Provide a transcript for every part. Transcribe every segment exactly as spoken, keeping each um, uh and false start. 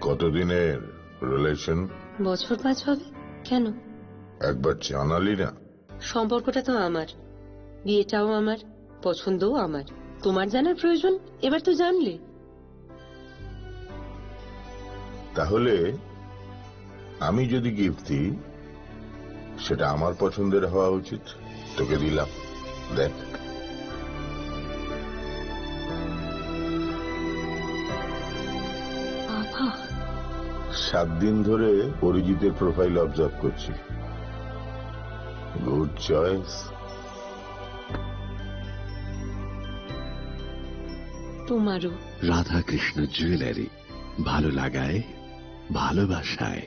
কতদিনের রিলেশন? বছর পাঁচ হবে। কেন? একবার জানালি না। সম্পর্কটা তো আমার, বিয়েটাও আমার, পছন্দও আমার। তোমার জানার প্রয়োজন? এবার তো জানলে। তাহলে আমি যদি গিফট দিই, সেটা আমার পছন্দের হওয়া উচিত। তোকে দিলাম, দেখ। বাবা। সাত দিন ধরে অরিজিতের প্রোফাইল অবজার্ভ করছি। Good choice. তোমারও। রাধাকৃষ্ণ জুয়েলারি, ভালো লাগায়, ভালোবাসায়।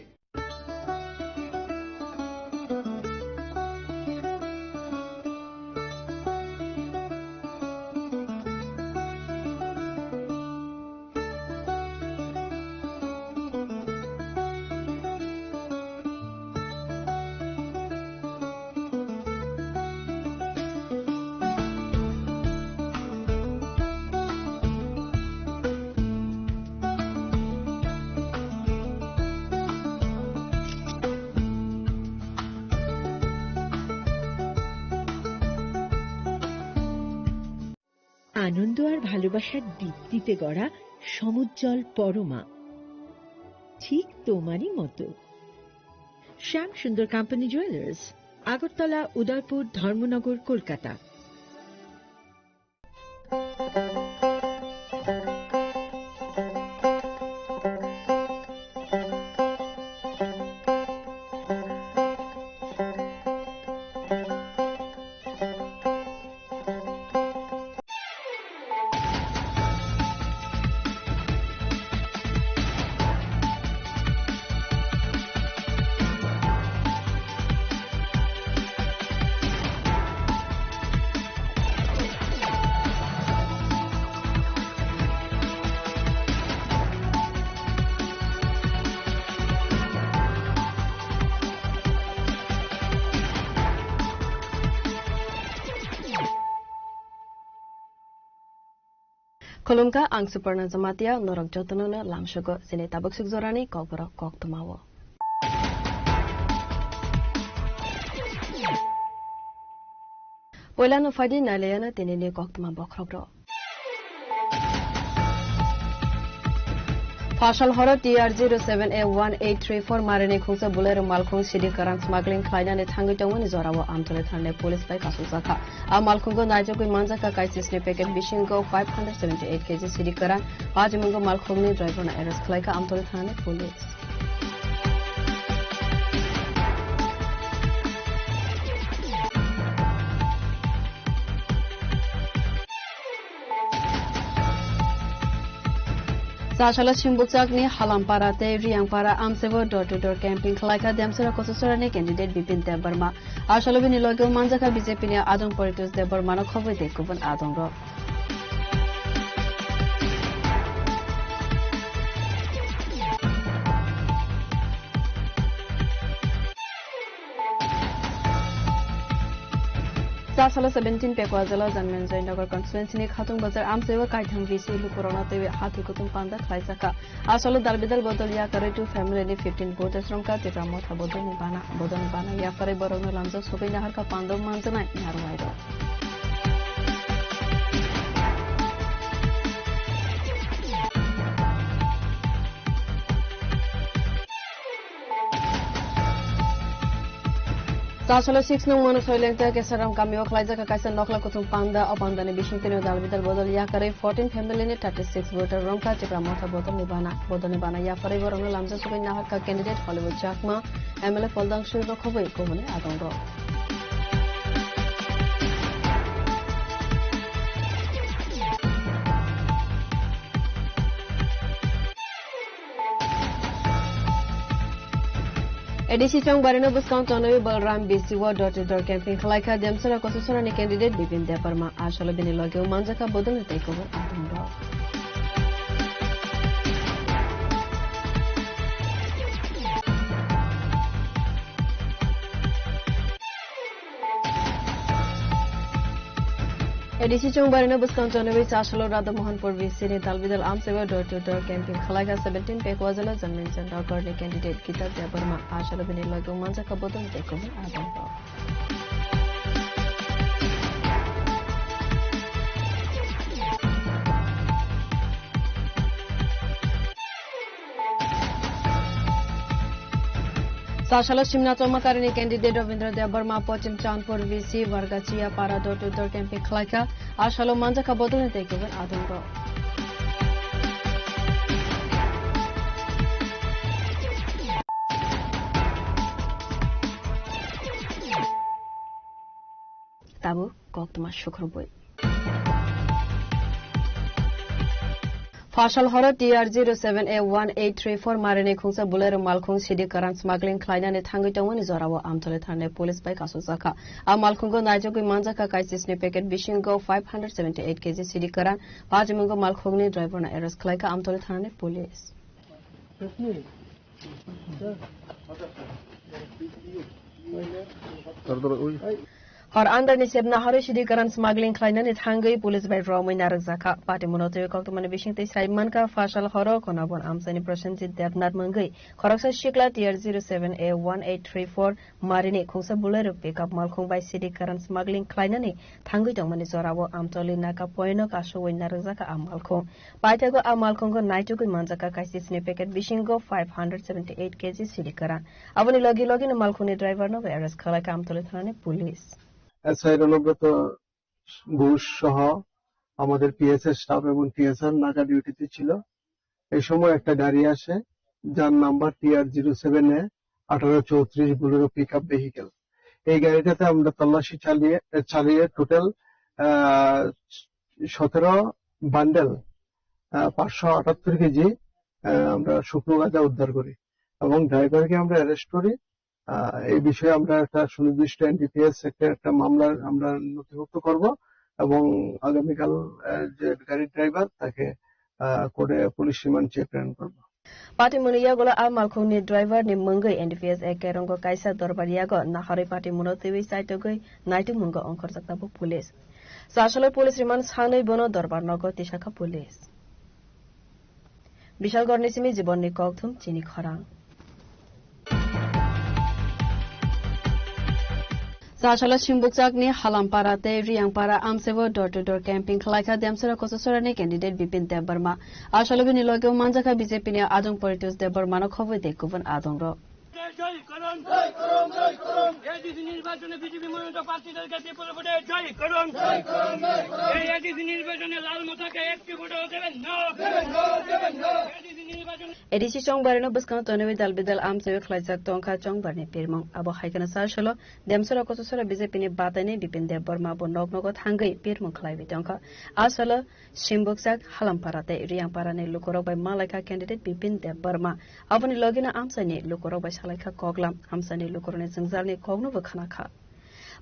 আনন্দ আর ভালোবাসার দীপ্তিতে গড়া সমুজ্জ্বল পরমা, ঠিক তোমারই মতো। শ্যাম সুন্দর কোম্পানি জুয়েলার্স, আগরতলা, উদয়পুর, ধর্মনগর, Kolkata. Khulumkha, ang Suparna Jamatia, norok jotono no lamsogo. Chini tabuk suk jorani kokborok koktwmao. Poilano phaidi nailayana tinini koktwma bokhrokrok. Phasal horo T R zero seven A one eight three four marini khungsa Bolero malkhung sidi kwran smuggling khlainani thangwi tongmani jorao Amtoli thanani police bai kasukjakha. A malkhungo naijagwi manjakha kaisisni packet bisingo five hundred seventy eight K G sidi kwran. Pajimungo malkhungni driverno arrest khlaikha Amtoli thanani police. Chasalo Simbukchakni Halampara tei Riyangpara amchaibo door to door camping khlaikha Demsora Kososorani candidate Bipin Debbarma. Asalo bini loge manjakha B J P ni adong Paritosh Debbarmano khobwi tei kubun adongrok. Chasalo seventeen Pekwa Jala Janmen Joynagar constituency ni Khatung Bazar amchaibo kaitham V C lukurokno teiwi hathai kutung panda khlaijakha. Asalo dalbidal bodol yakarwi two family ni fifteen voters romkha Tipra Motha bodolni bana. Bodolni bana yakarwi borokno lamjak sogwi naharkha pandop manjaknai narwai rok. Chasalo six nung Manuk Soilengta Kesaram kamio khlaijak kaisa nokla kuthum panda. O pandani bising tino dalbidal bodol yakarwi fourteen family ni thirty six voter romkha Tipra Motha bodolni bana. Bodolni bana yakarwi borokno lamjak sogwi naharkha candidate Hollywood Chakma, M L A Poldang Sui rok khobwi kubuni adongrok. A D C Chongbarino bwskang tonwi Balram B C o door to door camping khlaikha Demsora Kososorani candidate Bipin Debbarma. Asalo bini loge manjakha bodolni tei kubun adongrok. A D C chongbarino bwskang tonwi Chasalo Radha Mohanpur V C ni dalbidal amchaibo door to door camping khwlaikha seventeen Pekwajala Jamnunchal Nagarni candidate Gita Debbarma. Asalo bini logi manjakha bodol tei kubun adongrok. Chasalo Simna Chongmakarini candidate Rabindra Debbarma Pochim Chandpur V C Vargachiya Para door to door camping khwlaikha. Asalo manjakha bodolni tei kubun adongrok. Tabuk koktwma sukhrumbui. Phasal horo T R zero seven A one eight three four marini khungsa Bolero malkhung sidi kwran smuggling khlainani thangwi tongmani jorao Amtoli thanani police bai kasukjakha. A malkhungo naijagwi manjakha kaisisni packet bisingo five hundred seventy eight K G sidi kwran. Pajimungo malkhungni driverno arrest khlaikha Amtoli thanani police. Hor andarni sebna horo sidi kwran smuggling khlainani thangwi police bai romwi narwkjakha. Patimungno twiwi koktwmani bisingtwi sai mankha, phasal horo Khonabon amchaini Prosenjit Debnath mungwi khoroksa sikla T R zero seven A one eight three four marini khungsa Bolero pickup malkhung bai sidi kwran smuggling khlainani thangwi tongmani jorao Amtoli Naka poino kasugwi narwkjakha a malkhung. Paithago a malkhungo naitugwi manjakha kaisisni packet bisingo five hundred seventy eight K G sidi kwran. Aboni logi logino malkhungni driverno bai arrest khlaikha Amtoli thanani police. SI রণব্রত ঘোষ সহ আমাদের পিএসএ স্টাফ এবং টিএসআর নাকা ডিউটিতে ছিল। এই সময় একটা গাড়ি আসে, যার নাম্বার টিআর জিরো সেভেন এ আঠারো চৌত্রিশ বুলেরো পিক আপ ভেহিকেল। এই গাড়িটাতে আমরা তল্লাশি চালিয়ে, চালিয়ে টোটাল, আহ, সতেরো বান্ডেল, আহ, পাঁচশো আটাত্তর কেজি, আহ, আমরা শুকনো গাঁজা উদ্ধার করি এবং ড্রাইভারকে আমরা অ্যারেস্ট করি। আহ, এই বিষয়ে আমরা একটা সুনির্দিষ্ট এনডিপিএস একটা, একটা মামলা আমরা নথিভুক্ত করব এবং আগামীকাল, আহ, যে গাড়ির ড্রাইভার তাকে, আহ, কোর্টে পুলিশ রিমান্ডে প্রেরণ করব। Patimungni yagulo a malkhungni driver ni mungwi N D P S A Kerongo kaisa dorbar yago naharwi patimungno twiwi chaitogwi naitukmungo ongkhorjak tabuk police. Chasalo police remand sanwi bono dorbar nogo tisakha police. Bishalgarhni simi Jibonni kokthum chini khorang. Chasalo Simbukchakni Halampara tei Riyangpara amsebo door to door camping khlaikha Demsora Kochasora ni candidate Bipin Debbarma. Asalo bini loge manjakha B J P ni adong Paritosh Debbarma no khobwi tei kubun adongrok. জয় করুন, জয় করুন, জয় করুন। এডিসি নির্বাচনে বিজেপি মনোনীত প্রার্থীদেরকে বিপুল ভোটে জয় করুন। জয় করুন, জয় করুন। এই এডিসি নির্বাচনে লাল মতাকে একটি ভোটও দেবেন না। দেবেন না, দেবেন না। এডিসি নির্বাচনে A D C chongbarino bwskango tonwi dal bidal amchaio khlaijak tongkha chongbarni pirmung. Abo hai kheno chasalo Demsora Kochasora B J P ni bataini Bipin Debbarma bo nok nogo thangwi pirmung khlaiwi tongkha. Asalo Simbukchak, Halampara tei Riyangpara ni lukurok bai malaikha candidate Bipin Debbarma. Aboni logino amchaini lukurok bai salaikha koklam, amchaini lukurokni jwngjalni kokno bo khnakha.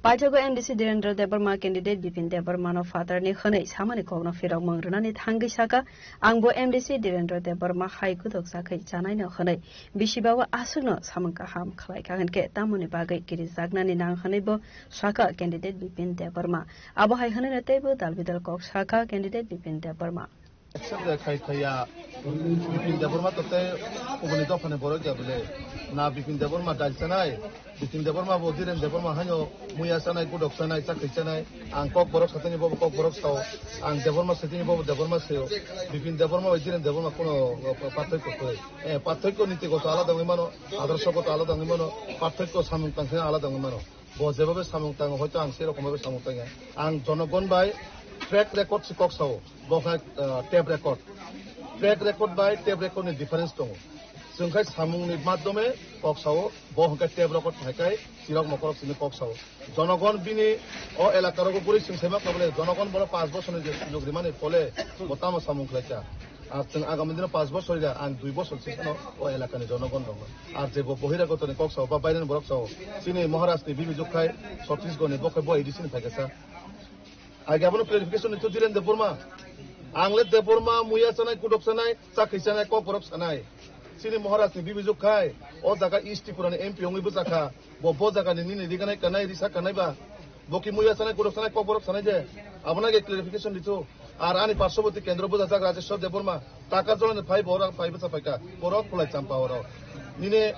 Paithago M D C Dhirendra Debbarma candidate Bipin Debbarma no phatarni hwnwi samani kokno phirokmung rwnani thangwi sakha, "Ang bo M D C Dhirendra Debbarma hai kutok chakwi chanaino hwnwi bisibago aswkno samung kaham khlaikha hwnkhe tamoni bagwi kirijaknani nang," hwnwi bo sakha candidate Bipin Debbarma. Abo hai hwnwi no teibo dal bidal kok sakha candidate Bipin Debbarma. Accept de khai khaiya Bipin Debbarma to tei kubuni dophani borok ya bole. Na Bipin Debbarma dal chanai, Bipin Debbarma bo Dhiren Debbarma haino muya chanai, gudok chanai, chakri chanai. Ang kok borok satani bobo kok borok sao. Ang Debbarma satani bobo Debbarma sao. Bipin Debbarma bai Dhiren Debbarma kuno pathoi kotoi. Eh, pathoi ko niti goto alada wngwi mano, adarso goto alada wngwi mano, pathoi ko samung tangkhe alada wngwi mano. Bo jeba bai samung tango, hoito ang sei rokom bai samung tangya. Ang jonogon bai track record se kok sao, bo khe, ah, tape record. Track record bai tape record ni difference tongo. Chwng khai samung ni madhyome kok sao, bo hwnkhe tape record hai khai chirok mokorok sini kok sao. Jonogon bini o elaka rogo guri chwng saimak tabole jonogon boro panch bosor ni je sujog rimani phole bo tamo samung khlaikha. Ar chwng agami dino panch bosor ya, ang dui bosor sisano o elakani jonogon rok. Ar je bo bohiragotoni kok sao, ba baireni borok sao, chini Maharashtrani bibi jukkhai Chhattisgarhni bo khe bo A D C ni phaikha sa. Age abono clarification ni to Dhiren Debbarma. Ang le Debbarma, muya chanai, kudok chanai, chakri chanai, kok borok sanai. Chini Maharashtrani bibi jukkhai, o jaga East Tripurani M P wngwi bwchakha. Bo, bo jagani nini riganai kanai, risa kanai ba. Boki muya sanai, kurok sanai, kokborok sanai je. Abono ge clarification ditu. Ar ani parshoboti kendro bujajak Rajeshwar Debbarma. Taka jolani phai borok phai bwsa phaika. Borok khulai champa oro. Nini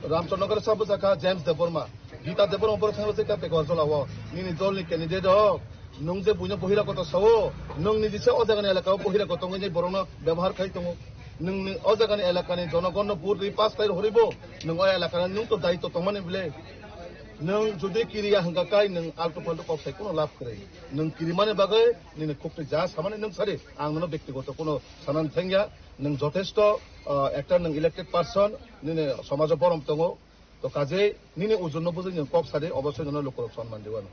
Ramchandra Nagar sa bwsakha James Debbarma. Gita Debbarma borok thangwi se ka pekwa jolao. Nini jolni candidate o. Nwng je buino bohira kotor sao. Nwng niji se o jagani elaka o bohira kotor wngwi borokno bebohar khai tongo. Nwng ni o jagani elakani jonogonno vote ri pass khai horibo. Nwng o elakani nwng to daitw tongmani bile. Nwng jodi kiriya hwnkha kai nwng altu faltu kok sai kuno lab kwrwi. Nwng kirimani bagwi nini khukti ja samani nwng sari, ang nono bektigoto kuno sanani thangya. Nwng jotesto, ah, ekta nwng elected person, nini somajo borom tongo. To kajei nini ujunno bujui nwng kok sadi, obosoi nono lukurok sonman diwano.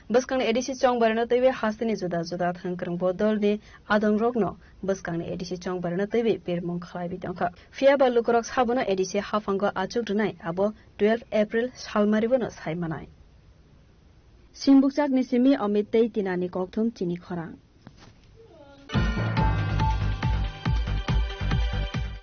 Bwskangni A D C chongbarino twiwi hasteni juda juda thangkwrwng bodolni adongrokno bwskangni A D C chongbarino twiwi pirmung khlaiwi tongkha. Phiyaba lukurok sabono A D C haphango achuk rwnai abo twelve April salmaribono sai manai. Simbukchakni simi Amit tei Tinani kokthum chini khorang.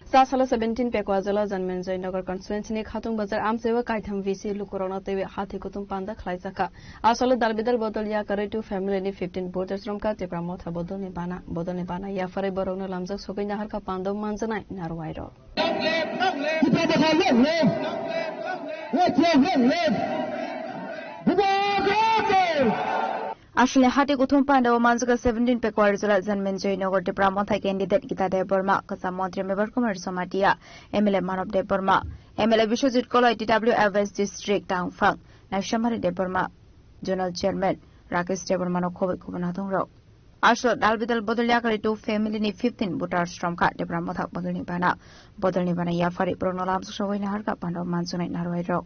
Sa salo seventeen Pekwa jala Janmen Joynagar constituency ni Khatung Bazar amchaiwa kaitham V C lukurokno teiwi hathi kuthum panda khlaijakha. A salo dalbidal bodol yakarwi two family ni fifteen voters romkha Tipra Motha bodolni bana. Bodolni bana yapharwi borokno lamjak sogwi naharkha pandao manjaknai narwai rok. Long live, long live. Tipra Motha long live. Long live, long live. Long live, long live. Bubagra Aswlni hati kuthum pandao manjak seventeen Pekwa jala Janmen Joynagar Tipra Motha candidate Gita Debbarma, kwcham montri Mebar Kumar Jamatia, M L A Manav Debbarma, M L A Biswajit Koloi, T W F S District Tangphang, Naishamari Debbarma, Zonal Chairman Rakesh Debbarmano khobwi kubun adongrok. Aswk dalbidal bodol yakarwi two family ni fifteen voters romkha Tipra Motha bodolni bana. Bodolni bana yapharwi borokno lamjak sogwi naharkha pandao manjaknai narwai rok.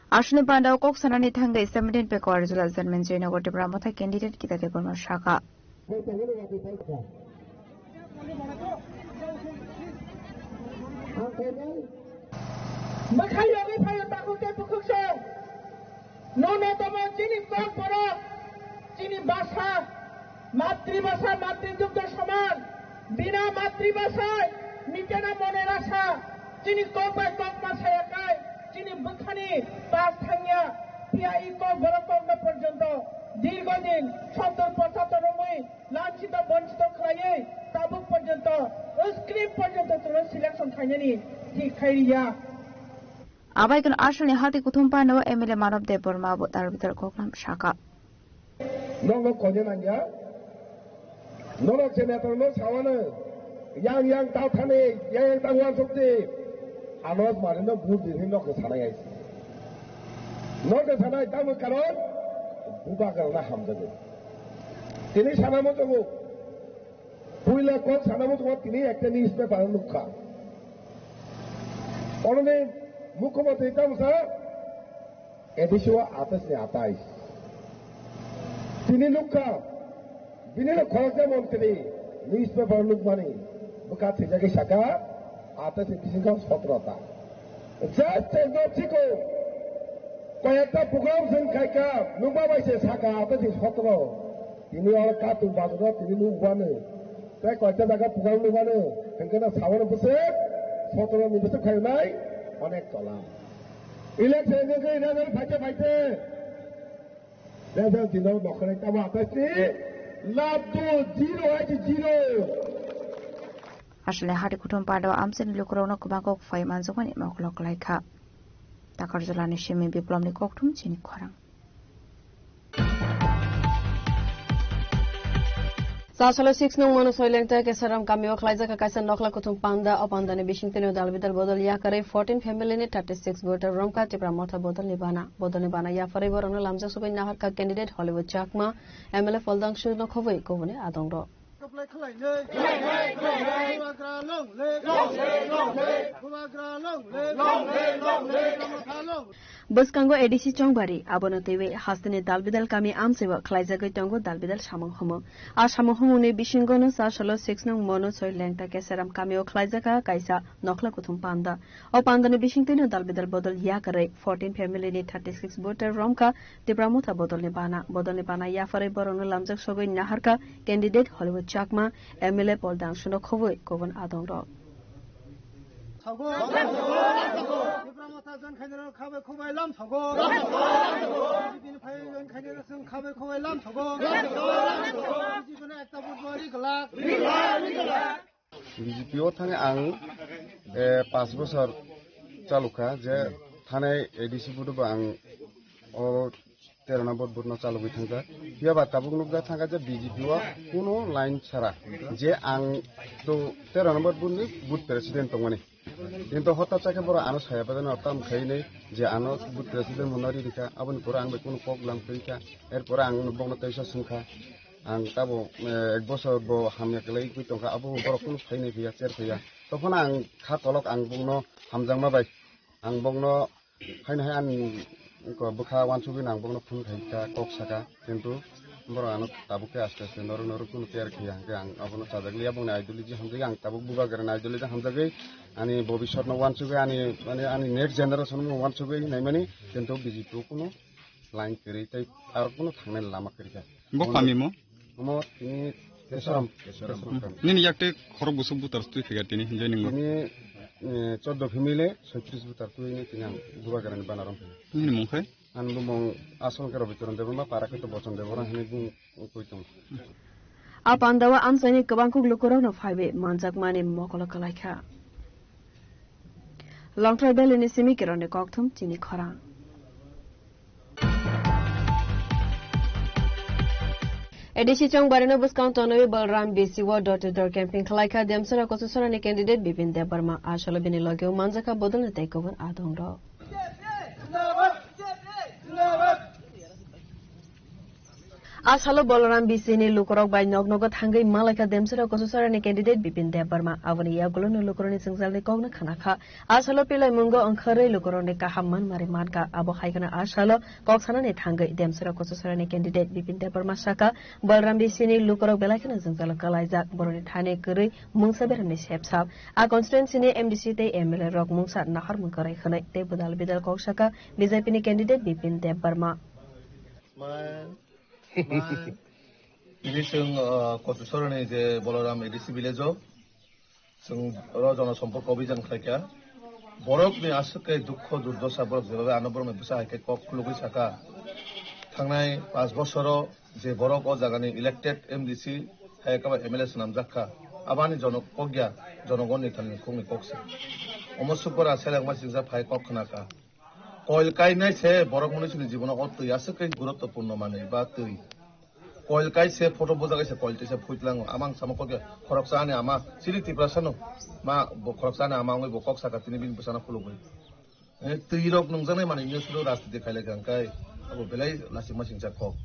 Aswkni pandao kok sanani thangwi seventeen Pekwa jala Janmen Joynagar Tipra Motha candidate Gita Debbarma sakha. Mwkhai rogwi phaio takhuk tei bukhuk song. Nunotamo chini kok borok, chini basa, matribasa, matridugdho soman, bina matribasa, mitena monera sa, chini kok bai kok ma saya kai, chini bwkhani pas thangya, phiya i kok borok kokno porjonto dirgo din sottor pochattor romwi, Lanchito bonchito khlaiwi tabuk porjonto, script porjonto chwngno selection khainani thik khai riya. Abai khe aswlni hati kuthum pano M L A Manav Debbarma bo dalbidal koklam sakha. Nokno koine nangya. Norok senator no sawano yang yang ta thani yang yang ta uansukti. Anos mari no bhut di hin nokno sanai aisi. Nokno sanai tamo karon bubagra na hamjago. Tini sana muchungo, puila kok sana muchungo tini ekta newspaper o nukha. Ononi mukhyamantri tamsa A D C o atais ni atais. Tini nukha, bini no khoroksa montri newspaper o nukmani bwkha thwijagwi saka atais ni bisingo sotro ta. Just ekdom chiko. Koyekta program chwng khaikha, nukma bai se saka, abo se sotro. Tini oro katung bazaro tini nukbani. Tei koyekta jaga program nukbani. Hwnkhe no sawano bwswk, sotro ni bwswk khainai, onek tola. Election ni result phaite phaite. Result dino nokharai tamo atai si. Lab do zero hai zero. Aswlni hati kuthum pado amchaini lukurokno kwbangkuk phai manjakmani mokolo kwlaikha. Takarjalani simi Biplomni kokthum chini khorang. Sasalo six nung Manusoi Lengta Kesaram kamio khlaijak kaisa nokla kuthum panda. O pandani bisingtwino dalbidal bodol yakarwi fourteen family ni thirty six voter romkha Tipra Motha bodolni bana. Bodolni bana yapharwi borokno lamjak sogwi naharkha candidate Hollywood Chakma, M L A Phaldangshu no khobwi kubuni adongrok. Bwskango A D C Chongbari, abono twiwi hasteni dalbidal kami amchaibo khlaijagwi tongo dalbidal samung humung. A samung humungni bisingono char salo six nong Monu Soi Lengta Keseram kamio khlaijakha kaisa nokhla kuthum panda. O pandani bisingtwino dalbidal bodol yakarwi fourteen family ni thirty six voter romkha Tipra Motha bodolni bana. Bodolni bana yapharwi borokno lamjak sogwi naharkha candidate Hollywood Chakma, M L A Paul Dangsuno khobwi kubun adongrok. Thogo. Tipra Motha jon khainero khabai khobai lam thogo. B J P ni phai jon khainero sung khabai khobai lam thogo. B J P no ekta vote bo ri glak. B J P o thani ang, eh, pas bosor chalukha je thanai A D C vote bo ang o tero number booth no chalogwi thangjak. Phiya ba tabuk nukjak thangkha je B J P o kuno line sara je ang to tero number booth ni booth president tongmani. Kintu hotat chakhe borok ano saya bai no tam khainai je ano booth president hwnna ri rikha, aboni pore ang bai kuno kok lam khaikha, er pore ang bokno teisa swngkha, ang tabo, eh, ek bosor bo hamya kwlai tongkha, abo borok kuno phainai phiya, cher phiya. Tophano ang kha kolok ang bokno hamjakma bai, ang bokno Haino hai ani ko bwkha wansugwi nang bokno phone khai kha, kok saka, kintu borok ano tabuk khe aste aste norok norok kuno care khiya hwnkhe ang abono chajak liya, bongni ideology hamjagwi ang tabuk bubagrani ideology hamjagwi ani bobiswtno wansugwi ani, mane, ani next generation no wansugwi naimani, kintu B J P o kuno line kwrwi tei aro kuno thangnani lama kwrwi kha. Bo kami mo? Omo tini Kesoram. Kesoram. Kesoram. Nini yakte khorok busuk butar twi phiga tini hinjai ningbo. Tini, eh, choddo family, soitris butar twi ni tini ang bubagrani banarom phiga. Nini mung khai? Ang bumung asol khe Robi Charan Debbarma, para khe to Bochon Debbarma hinwi bung twi tong. A pandao amchaini kwbangkuk lukurokno phaiwi manjakmani mokolo kwlaikha. Longthai Valley ni simi keroni kokthum chini khorang. A D C Chongbarino bwskang tonwi Balram B C o door to door camping khlaikha Demsora Kochusorani candidate Bipin Debbarma. Asolo bini logeo manjakha bodolni tei kubun adongrok. A salo Balaram B C ni lukurok bai nok nogo thangwi malaikha Demsora Kochusorani candidate Bipin Debbarma. Aboni yagulono lukurokni jwngjalni kokno khnakha. A salo pilai mungo wngkharwi lukurokni kaham manmari mankha. Abo hai kheno a salo kok sanani thangwi Demsora Kochusorani candidate Bipin Debbarma sakha, Balaram B C ni lukurok belai kheno jwngjalo kwlaijak. Borokni thani kwrwi mungsa beramni sepsap. A constituency ni M D C tei M L A rok mungsa naharmung kwrwi hwnwi tei bwdal bidal kok sakha B J P ni candidate Bipin Debbarma. Smile. Smile. Tini chwng, uh, Kochusorani je Balaram A D C village o chwng oro jono somporko abhijan khlaikha. Borokni aswk khe dukho durdosa borok jebhabe ano borokni bwsa hai khe kok khulugwi sakha. Thangnai panch bosoro je borok o jagani elected M D C hai khe ba M L A swnamjak kha. Abani jono kok ya, jonogonni thani khukni kok se. Omo sukora selengma singsa phai kok khna kha. Koil kainai se borok munisini jibono o twi aswk khe guruttopurno manwi ba twi. Koil kai se photo bujak se koil twi se phuitlango. Amang samo kok ya khoroksa ani ama chini Tiprasa no ma bo khoroksa ani ama wngwi bo kok saka tini bini bwsano khulugwi. Eh, twi rok nungjaknai manwi no suro rajniti khailai kha hwnkhe abo belai lasima singsa kok.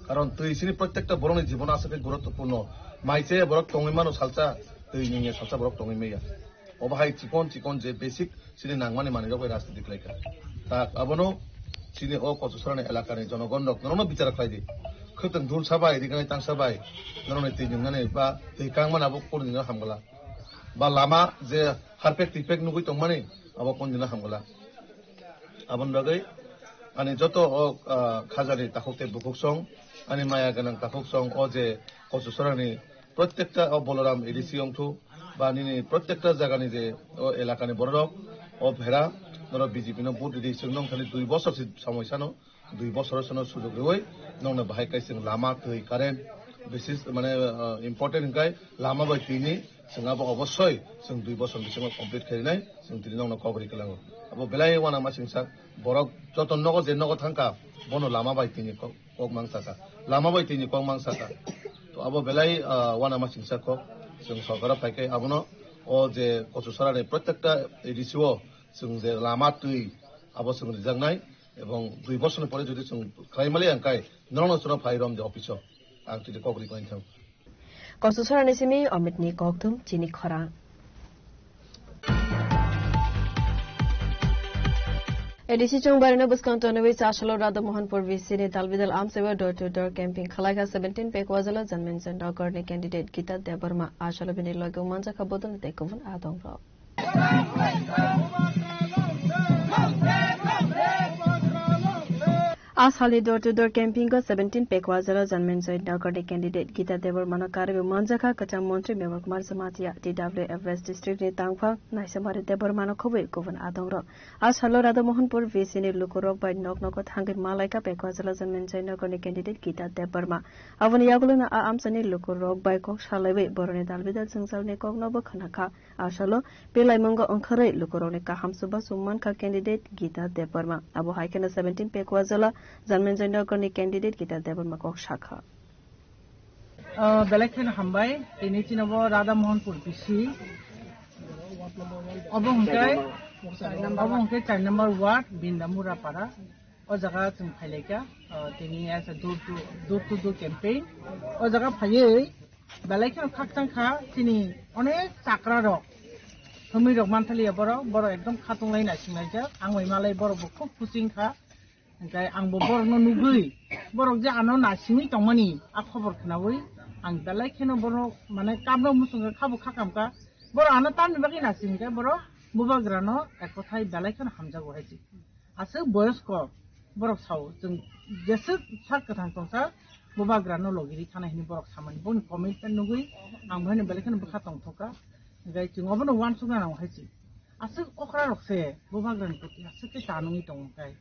Karon twi sini prottekta borokni jibono aswk khe guruttopurno. Mai chaya borok tongwi mano salsa, twi nungya salsa borok tongwi maya. Obo hai chikon chikon je basic chini nangmani manwi rok bai rajniti khlai kha. Tak abono chini o Kochusorani elakani jonogon rok norokno bichar khlai di. Khwtwng dul sabai, riganai tang sabai, norokni twi nungnani ba twi kangmani abo kunu nino hamgala. Ba lama je harpek twipek nugwi tongmani abo kunu nino hamgala. Aboni bagwi ani joto o, ah, khajani takhuk tei bukhuk song, ani maya gwnang takhuk song o je Kochusorani prottekta o Balaram A D C wngthu ba nini prottekta jagani je o elakani bororok o bhera norok B J P no vote ridi chwng nong thani dui bosor si somoi sano dui bosor sono sujog riwi nongno bahai kai chwng lama twi current bisis mane, ah, important hwnkhe lama bai twi ni chwng abo obossoi chwng dui bosor bisingo complete khainai chwng tini nongno kok ri kwlango. Abo belai uanama singsa borok joto nogo je nogo thangkha bono lama bai twi ni kok, kok mang saka. Lama bai twi ni kok mang saka. To abo belai, ah, uanama singsa kok chwng sorkaro phai khe abono o je Kochusorani prottekta A D C o chwng je lama twi abo chwng rijaknai ebong dui bosorni pore jodi chwng khlai mali ang kai norokno chwngno phai rom de office o ang tini kok ri khlainai thang. Kochusorani simi Amit ni kokthum chini khorang. A D C chwngbarino bwskang tonwi Chasalo Radha Mohanpur V C ni dalbidal amchaibo door to door camping khwlaikha seventeen Pekwajala Janminjan Nagar ni candidate Gita Debbarma. Asalo bini logi manjakha bodol tei kubun adongrok. A salni door to door camping o seventeen Pekwajala Janminjan Nagar ni candidate Gita Debbarma no karwi manjakha kwcham montri Mevar Kumar Jamatia, T W F West district ni tangphang Naisamari Debbarma no khobwi kubun adongrok. A salo Radha Mohanpur V C ni lukurok bai nok nogo thangwi malaikha Pekwajala Janminjan Nagar ni candidate Gita Debbarma. Aboni yagulo no a amchaini lukurok bai kok salaiwi boroni dalbidal jwngjalni koknobo khwnakha. Asalo belai mungo wngkharwi lukurokni kaham chubachu mankha candidate Gita Debbarma. Abo hai kheno seventeen Pekwajala Janminjan Nagar ni candidate Gita Debbarma kok sakha. Ah, belai kheno hambai, tini chini bo Radha Mohanpur B C. Obo hwnkhe, obo hwnkhe char number ward, Bindamura para. O jaga chwng phailaikha, ah, tini as a door to, door to door campaign. O jaga phaiwi belai kheno khakchang kha, chini onek chakra rok, thumwi rok manthaliya borok, borok ekdom khatung lai naising laijak. Ang bai malai borok bo khub kuching kha. Hingke ang bo borok no nugwi, borok je ano naisingwi tongmani a khobor khnawi, ang belai kheno borok mane kamrok muchungo khabo khakam kha. Borok ano tamni bagwi naising khe borok bubagra no ek kothai belai kheno hamjago hai se. Aswk boyosko borok sao, chwng jeswk sak kwthang tongsa bubagra no logi ri thana hini borok samani. Boni commitment nugwi ang bo haino belai kheno bwkha tongthok kha. Hingke chwng obono uansukna nango hai se. Aswk okra rok se bubagra ni proti aswk khe chanwi tongo khe.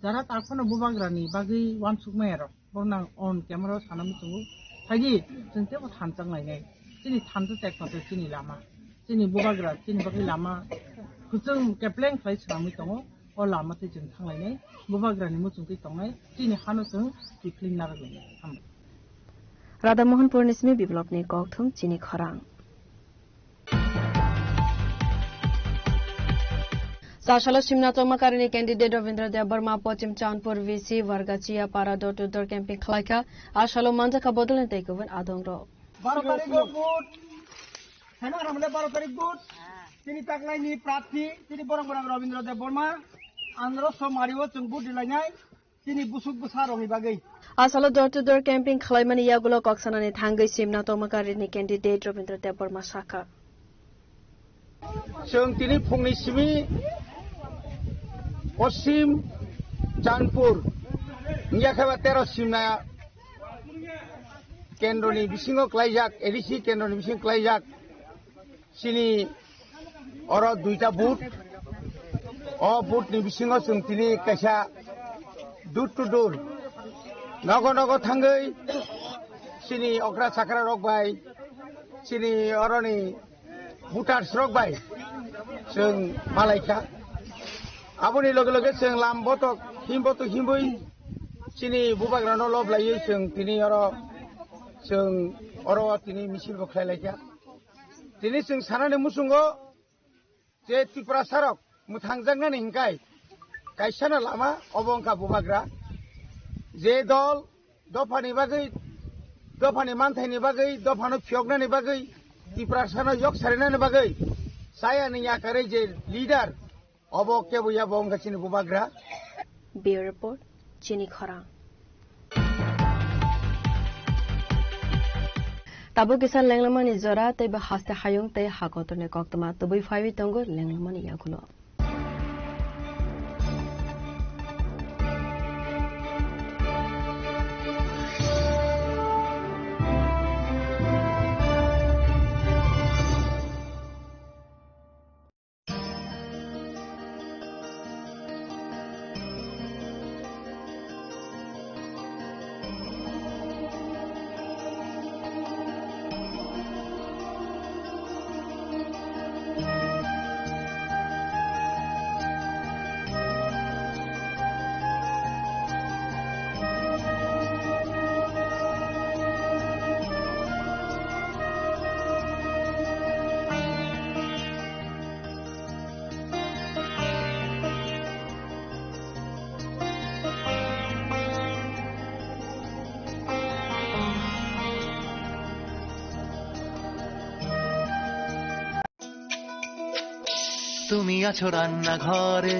Jara takhwno bubagrani bagwi uansukmaya rok, borok nang on camera o sana muchungo. Phaidi, chwng teibo thansa wnglainai. Chini thansa chek tongkhe chini lama. Chini bubagra, chini bagwi lama. Kuchung kepleng khlai swnamwi tongo. O lama twi chwng thanglainai. Bubagrani muchung twi tongnai. Chini hano chwng kiphilwng narwk lainai. Hambai. Radha Mohanpur ni simi biplopni kokthum chini khorang. Chasalo simna tongma karini candidate Rabindra Debbarma Pochim Chandpur V C Vargachia para door to door camping khwlaikha. Asalo manjakha bodolni tei kubun adongrok. Baro tarikh o vote. Heno haram le baro tarikh vote. Tini taklaini prarthi, tini borok borok Rabindra Debbarma. Andro somari o chwng vote dilainai. Chini busuk bwsa rokni bagwi. Asalo door to door camping khwlaimani yagulo kok sanani thangwi simna tongma karini candidate Rabindra Debbarma sakha. Chwng tini phungni simi Poschim Chandpur wngya khe ba tero simna kendroni bisingo klaijak, A D C kendroni bisingo klaijak. Chini oro duita booth. O booth ni bisingo chwng tini kaisa door to door, nogo nogo thangwi chini okra chakra rok bai, chini oroni voters rok bai chwng malaikha. Aboni loge loge chwng lam botok him botok himwi chini bubagrano lob laiwi chwng tini oro, chwng oro tini misil bo khlai laikha. Tini chwng sanani muchungo je Tiprasarok mwthangjaknani hinkai kaisano lama obo wngkha bubagra. Je dol dophani bagwi, dophani manthaini bagwi, dophano phiyoknani bagwi, Tiprasano yok sarinani bagwi chayani yakarwi je leader, obo kebo ya bo wngkha chini bubagra. Bureau Report, Chini Khorang. Tabuk kisa lenglamani jora tei bo haste hayung tei hakotorni koktwma tubui phaiwi tongo lenglamani yagulo. তুমি আছো রান্নাঘরে।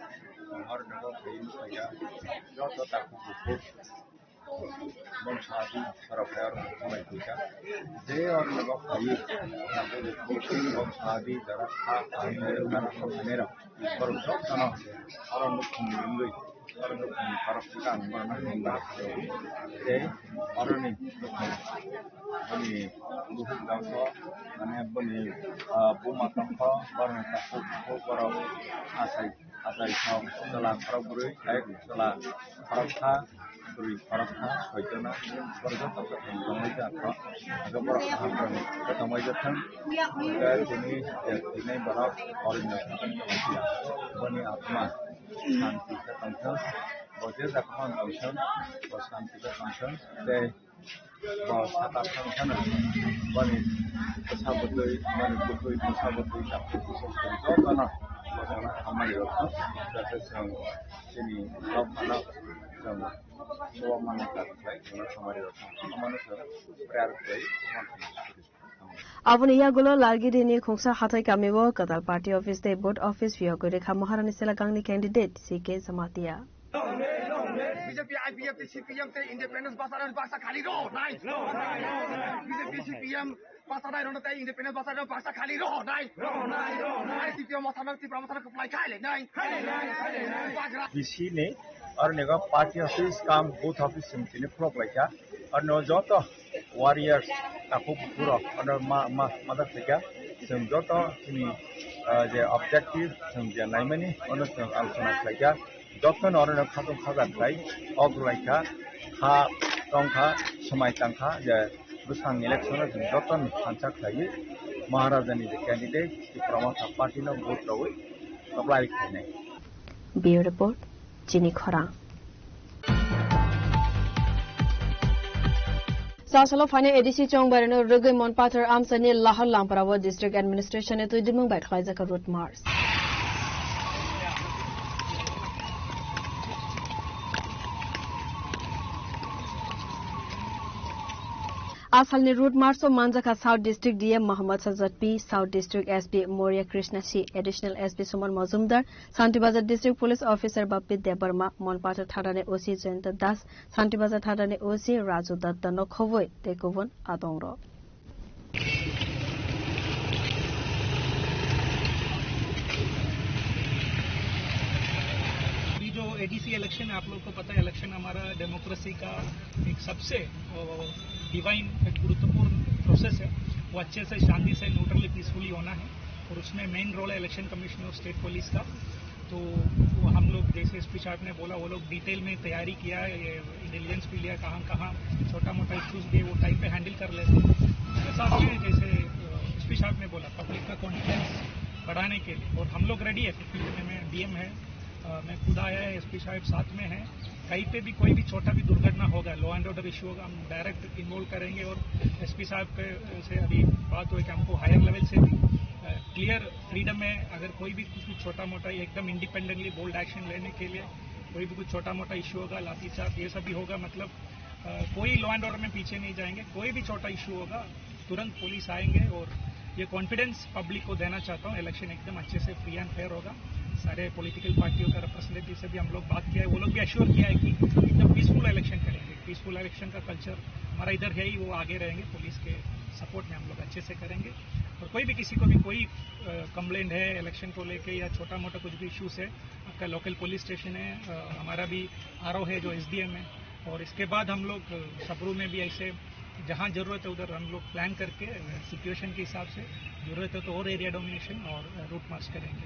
Oro nogo khaiywi khaija joto takhuk bukhuk bongsa adi borok hai oro khamai khaija. Je oro nogo khaiywi takhuk bukhuk bongsa adi jara kha khainai rok, jara kha khainai rok, borok jotono oro nukhungni wngwi, oro nukhungni borok swkang borokno himba tei oroni nukhung boni bukhuk jangkho, mane boni, ah, buma tongkho, borokni takhuk bukhuk borok achai achai thok, chwla khorok bwrwi, hai chwla khorok kha, bwrwi khorok kha, soitona, borok joto khe tongwi jakha, abo borok kaham khe tongwi jathang. Hwnkhe tini je thwinai borok oroni tongwi phiya, boni atma shanti khe tongthang, bo je jaga phano tongthang, bo shanti khe tongthang, tei bo sakha thang phano boni bwsa bwtwi, boni bwtwi bwsa bwtwi takhuk bukhuk jotono bo jaga hamari rok thang, jaate chwng chini nok phano chwng Chubamani kaam khlai, chwngno samari rok thang, amano chwng prayer khlai, Aboni yagulo Largiri ni Khungsa Hathai kami o kwtal party office tei booth office phiyogwi rwkha Maharani Selangangni candidate C K Jamatia. B J P, I P F T, C P M tei independence basa rok baksa khali rw nai. B J P, C P M basa rok tei independence basa rok baksa khali rw nai. Rw nai, rw nai. C P M basa rok Tripura basa rok khlai khai le nai. Khai le nai, khai le nai. Bagra. B C ni Oro ni party office kam booth office chwng tini phulok laikha. Oro joto warriors takhuk bukhuk rok oro ma, ma, ma dak laikha. Chwng joto chini, ah, je objective chwng je naimani ono chwng alochona khlaikha. Joto no oro no khatung khajar khlai ok laikha. Kha tongkha, swmai tangkha je bwsang election o chwng joto no thansa khlaiwi Maharaja ni je candidate Tipra Motha party no vote rwi apply khlainai. Bureau Report, Chini Khorang. Sasalo phainai A D C chongbairano rwgwi Monpathar amchaini Lahar Lamparao District Administration ni twidimung bai khlaijak route march. A salni route march o manjakha South District D M Mohammad Sajjad P, South District S P Moria Krishna C, Additional S P Suman Majumdar, Santibazar District Police Officer Bappi Debbarma, Monpathar Thadani O C Jayanta Das, Santibazar Thadani O C Raju Datta no khobwi tei kubun adongrok. अभी जो A D C election है, आप लोग को पता है, इलेक्शन हमारा डेमोक्रेसी का एक सबसे, अ, डिवाइन, एक गुरुत्वपूर्ण प्रोसेस है। वो अच्छे से, शांति से, न्यूट्रली, पीसफुली होना है और उसमें मेन रोल है इलेक्शन कमिश्नर और स्टेट पुलिस का। तो वो हम लोग, जैसे एसपी साहब ने बोला, वो लोग डिटेल में तैयारी किया है, ये इंटेलिजेंस भी लिया, कहाँ कहाँ छोटा मोटा इश्यूज भी वो टाइम पे हैंडल कर लेते हैं। उसके साथ में जैसे एसपी साहब ने बोला, पब्लिक का कॉन्फिडेंस बढ़ाने के लिए, और हम लोग रेडी है। फिफ्टी में डीएम है, अ, मैं खुद आया है, एसपी साहब साथ में है। कहीं पे भी कोई भी छोटा भी दुर्घटना होगा, लॉ एंड ऑर्डर इशू होगा, हम डायरेक्ट इन्वॉल्व करेंगे। और एसपी साहब पे से अभी बात हुई कि हमको हायर लेवल से भी क्लियर फ्रीडम है, अगर कोई भी कुछ भी छोटा मोटा एकदम इंडिपेंडेंटली बोल्ड एक्शन लेने के लिए, कोई भी कुछ छोटा मोटा इशू होगा, लाठीचार्ज ये सब भी होगा, मतलब अ, कोई लॉ एंड ऑर्डर में पीछे नहीं जाएंगे। कोई भी छोटा इशू होगा, तुरंत पुलिस आएंगे। और ये कॉन्फिडेंस पब्लिक को देना चाहता हूँ, इलेक्शन एकदम अच्छे से फ्री एंड फेयर होगा। सारे पॉलिटिकल पार्टियों का रिप्रेजेंटेटिव से भी हम लोग बात किया है, वो लोग भी अश्योर किया है कि एकदम पीसफुल इलेक्शन करेंगे। पीसफुल इलेक्शन का कल्चर हमारा इधर है ही, वो आगे रहेंगे। पुलिस के सपोर्ट में हम लोग अच्छे से करेंगे। और कोई भी, किसी को भी कोई कंप्लेंट है इलेक्शन को लेके या छोटा मोटा कुछ भी इशूज है, आपका लोकल पुलिस स्टेशन है, अ, हमारा भी आरओ है जो एसडीएम है। और इसके बाद हम लोग, अ, सबरू में भी ऐसे जहाँ जरूरत है उधर हम लोग प्लान करके, अ, सिचुएशन के हिसाब से जरूरत है तो और एरिया डोमिनेशन और, अ, रूट मार्च करेंगे।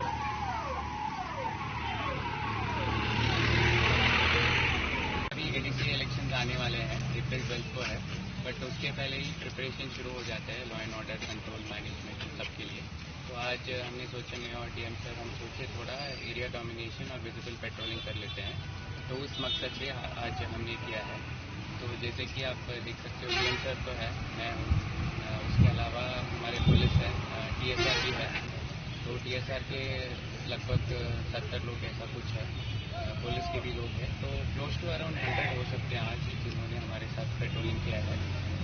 अभी एडीसी इलेक्शन आने वाले हैं, अप्रैल ट्वेल्थ को है, बट उसके पहले ही प्रिपरेशन शुरू हो जाता है law and order, control, management, इन सब के लिए। तो आज हमने सोचा, मैं और डीएम सर, हम सोचे थोड़ा एरिया डोमिनेशन और विजिबल पेट्रोलिंग कर लेते हैं। तो उस मकसद से आ-, आज हमने किया है। तो जैसे कि आप देख सकते हो, डीएम सर तो है, मैं हूँ, अ, उसके अलावा हमारे पुलिस है, टीएसआर भी है। तो टीएसआर के लगभग सत्तर लोग ऐसा कुछ है, अ, पुलिस के भी लोग हैं। तो क्लोज टू अराउंड हंड्रेड हो सकते हैं आज, जिन्होंने हमारे साथ पेट्रोलिंग किया है।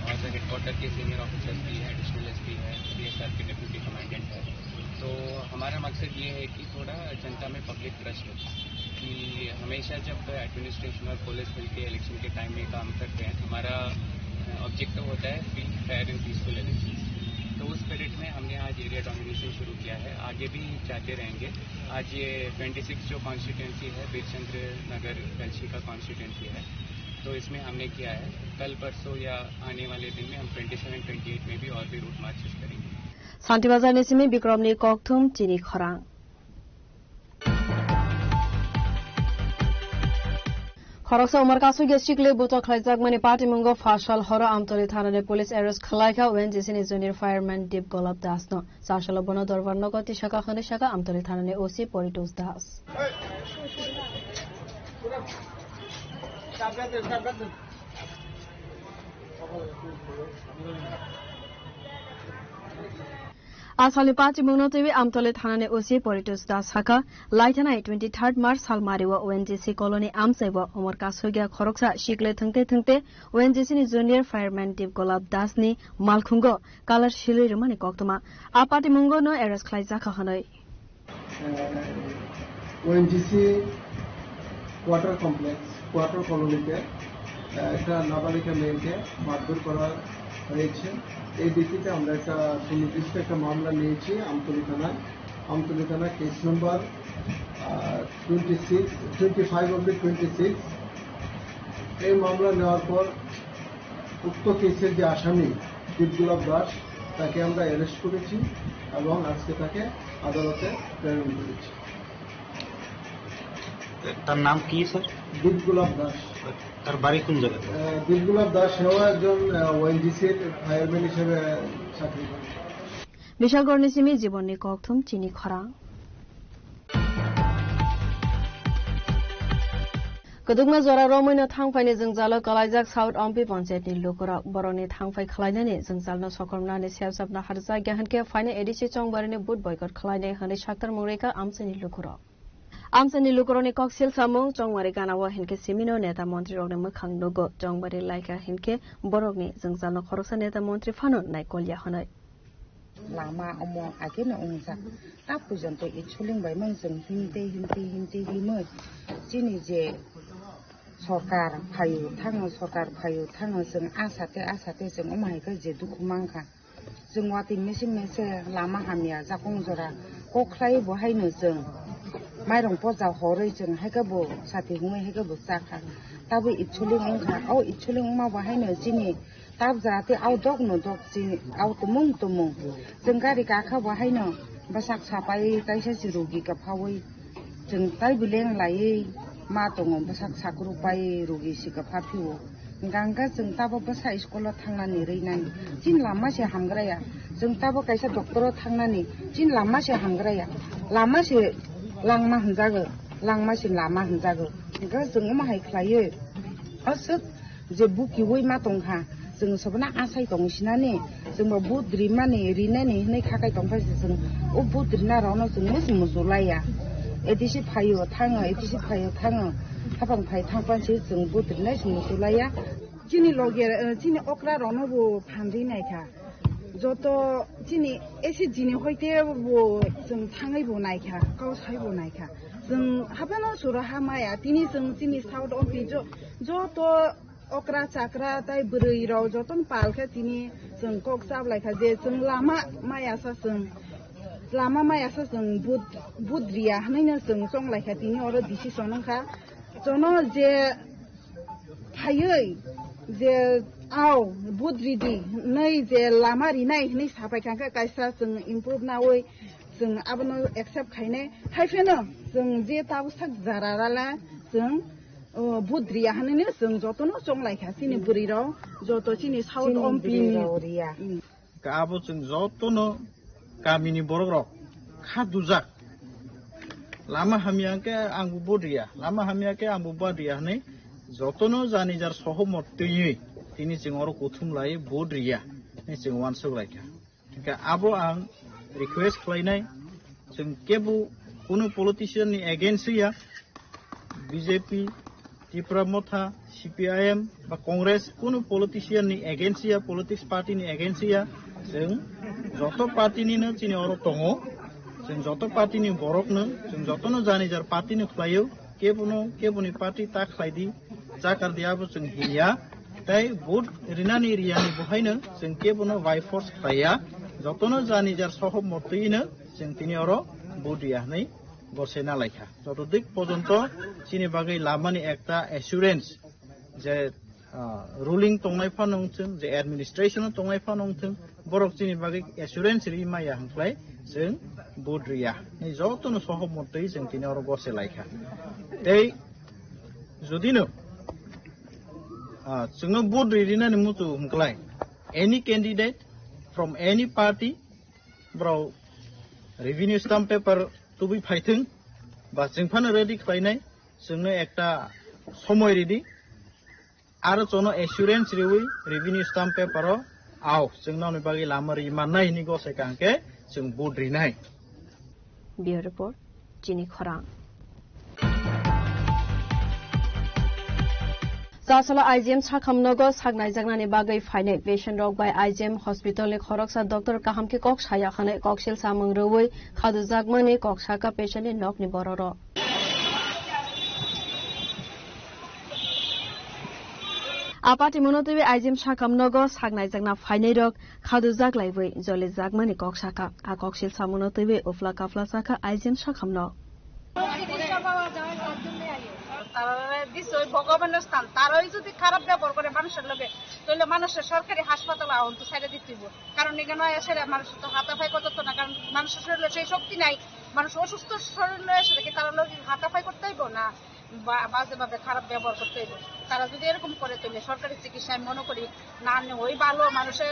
और हेडक्वार्टर के सीनियर ऑफिसर्स भी हैं, एडिशनल एसपी है, सीएसआर के डेप्यूटी कमांडेंट है। तो हमारा मकसद ये है कि थोड़ा जनता में पब्लिक ट्रस्ट हो कि हमेशा जब एडमिनिस्ट्रेशन और पुलिस मिलके इलेक्शन के टाइम में काम करते हैं, तो हमारा, अ, ऑब्जेक्टिव होता है free, fair and peaceful election. तो उस स्पिरिट में हमने आज एरिया डोमिनेशन शुरू किया है, आगे भी जाते रहेंगे। आज ये ट्वेंटी सिक्स जो कॉन्स्टिट्यूएंसी है, बीरचंद्र नगर गलशी का कॉन्स्टिट्यूएंसी है, तो इसमें हमने किया है। कल परसों या आने वाले दिन में हम ट्वेंटी सेवन, ट्वेंटी एट में भी और भी रूट मार्चेस करेंगे। Santi Bazar ni simi Bikrom ni kokthum chini khorang. Khoroksa Umar Kasugya sikle buto khlaijakmani patimungo phasal horo Amtoli thanani police arrest khwlaikha O N G C ni junior fireman Deep Golab Das no. Chasalo bono dorbar nogo tisaka hwnwi saka Amtoli thanani O C Poritosh Das. A salni pachi mungno twiwi Amtoli thanani O C Poritosh Das sakha, laithanai twenty third March salmario O N G C colony amchaibo Umar Kasugya khoroksa sikle thwngte thwngte O N G C ni junior fireman Deep Golab Das ni malkhungo kalar silwi rwmani koktwma. A patimungo no arrest khlaijakha hwnwi. Ah, ONGC quarter complex, quarter কলোনিতে, আহ, একটা নাবালিকা মেয়েকে মারধর করা হয়েছে। এই ভিত্তিতে আমরা একটা সুনির্দিষ্ট একটা মামলা নিয়েছি আমতলী থানায়। আমতলী থানা কেস নম্বর, আহ, টোয়েন্টি সিক্স, টোয়েন্টি ফাইভ অব্দি টোয়েন্টি সিক্স। এই মামলা নেওয়ার পর উক্ত কেসের যে আসামি বিপ্লব দাস, তাকে আমরা অ্যারেস্ট করেছি এবং আজকে তাকে আদালতে প্রেরণ করেছি। তার নাম কি, স্যার? বিপ্লব দাস। তার বাড়ি কোন জায়গাতে? আহ, বিপ্লব দাস সেও একজন, আহ, ওএনজিসির ফায়ারম্যান হিসেবে চাকরি করে। Bishalgarhni simi Jibonni kokthum chini khorang. Kwdwkma jora romwino thangphaini jwngjalo kwlaijak South Ompi Panchayat ni lukurok. Borokni thangphai khwlainani jwngjalno sokomnani sep sapno harjakya hinkhe phainai A D C Chongbarini vote boycott khwlainai hwnwi saktarmung rikha amchaini lukurok. Amchaini lukurokni kok sil samung Chongmari ganao hinkhe simino neta montrirokni mwkhang nugo. Chongmari laikha hinkhe borokni jwngjalno khoroksa neta montri phano naikolya hwnwi. Lama omo ageno wngjak. Ta porjonto itsuling bai mang chwng himtwi, himtwi, himtwi, himwi. Chini je sorkar phaio thango, sorkar phaio thango, chwng asate, asate chwng omo hai khe je dukhu mankha. Chwng watwi missing mese lama hamya jakong jora kok khlai bo haino chwng mairong poja horwi chwng hai khe bo sati hwnwi hai khe bo chakha. Tabwi itsuling wngkha, o itsuling wngma bo haino chini Tabjati au dok no dok chini au tumung tumung. Chwng gari kakha bo haino bwsak sapai kaisa si rugi kwphaui Chwng tai beleng laiwi ma tongo, bwsak sakruk pai rugi sikapha phio. Hwnkha hwnkhe chwng tabo bwsa school o thangnani rwi nai. Chini lama se hamgraya. Chwng tabo kaisa doctor o thangnani. Chini lama se hamgraya. Lama se langma hwnjago. Langma se lama hwnjago. Hwnkhe chwng omo hai khlaiwi. Aswk je bukiui ma tongkha, chwng sobono asai tongo sinani, chwngbo vote rimani, rinani hinui khakai tongkha se chwng o vote rina rokno chwng musu musu laiya. A D C phaio thango, A D C phaio thango, hapang phai thangpan se chwng vote rinai se musu laiya. Chini loge, eh, chini okra rokno bo phan ri naikha. Joto chini S G ni hoite bo chwng thangwi bo naikha, kau sai bo naikha. Chwng haphano sura ha maya, tini chwng chini South O P jo-, joto okra chakra tai bwrwi rok jotono pal khe tini chwng kok chap lai kha je chwng lama maya sa chwng, lama maya sa chwng vote, vote riya hwnwi no chwng chong lai kha tini oro decision wng kha. Jono je phaiwi je ao vote ridi hwnwi je lama rinai hwnwi sa pai kha khe kaisa chwng improve naui chwng abono accept khainai. Hai pheno chwng je tabuk sak jara rala chwng o, vote riya hwnwi no chwng jotono chong lai kha chini bwrwi rok, joto chini South Chini O P bwrwi ni. Rok riya. Mm. Ka abo chwng jotono kamini borok rok kha dujak. Lama hamya hwnkhe ang bo vote riya, lama hamya khe ang bo vote riya hwnwi jotono jani jar sohomot twiwi tini chwng oro kuthum lai vote riya hwnwi chwng uansuk lai kha. Hingke abo ang request khlainai, chwng kebo kunu politician ni against ya, B J P, Tipra Motha, C P I M ba Congress kunu politician ni against ya, politics party ni against ya, chwng joto party ni no chini oro tongo, chwng joto party ni borok no, chwng joto no jani jar party no khlaio, kebo no, kebo ni party ta khlai di, chakar di abo chwng hiya. Tei vote rinani riyani bo haino chwng kebono by force khlaiya. Jotono jani jar sohomot twi no chwng tini oro vote riya hwnwi gosena laikha. Joto dik pojonto chini bagwi lamani ekta assurance je, ah, ruling tongnai phano wngthwng, je administration o tongnai phano wngthwng, borok chini bagwi assurance ri maya hwnkhlai chwng vote riya. Ni jotono sohomot twi chwng tini oro gose laikha. Tei jodi no, ah, chwngno vote ri rinani muchung hwnkhlai, any candidate from any party, borok revenue stamp paper tubui phaithwng, ba chwng phano ready khlainai, chwngno ekta somoi ridi, aro chwngno assurance riwi revenue stamp paper o, ao, chwngno ni bagwi lama ri mannai hwnwi gosai kha hwnkhe chwng vote rinai. Bureau Report, Chini Khorang. Chasalo I G M sakham nogo sak naijaknani bagwi phainai patient rok bai I G M hospital ni khoroksa doctor kaham khe kok saya hwnwi koksil samung rwui khadujakmani kok saka patient ni nokni borok rok. Apatimono twiwi I G M sakham nogo sak naijakna phainai rok khadujak laiwi jolijakmani kok sakha. A koksil samono twiwi uphla kaphla sakha I G M sakhamno. তারা দিছে ওই ভগবানের স্থান, তারাই যদি খারাপ ব্যবহার করে মানুষের লগে, তাহলে মানুষের সরকারি হাসপাতালে আহন তো ছেড়ে দিতে হইব। কারণ এখানে এসে মানুষ তো হাতাফাই করতো না, কারণ মানুষের শরীরে সেই শক্তি নাই। মানুষ অসুস্থ শরীরে এসে কি তারা লোক হাতাফাই করতে হইব না? বা-, বাজেভাবে খারাপ ব্যবহার করতে হইব। তারা যদি এরকম করে, তাহলে সরকারি চিকিৎসা আমি মনে করি না নেওয়াই ভালো। মানুষের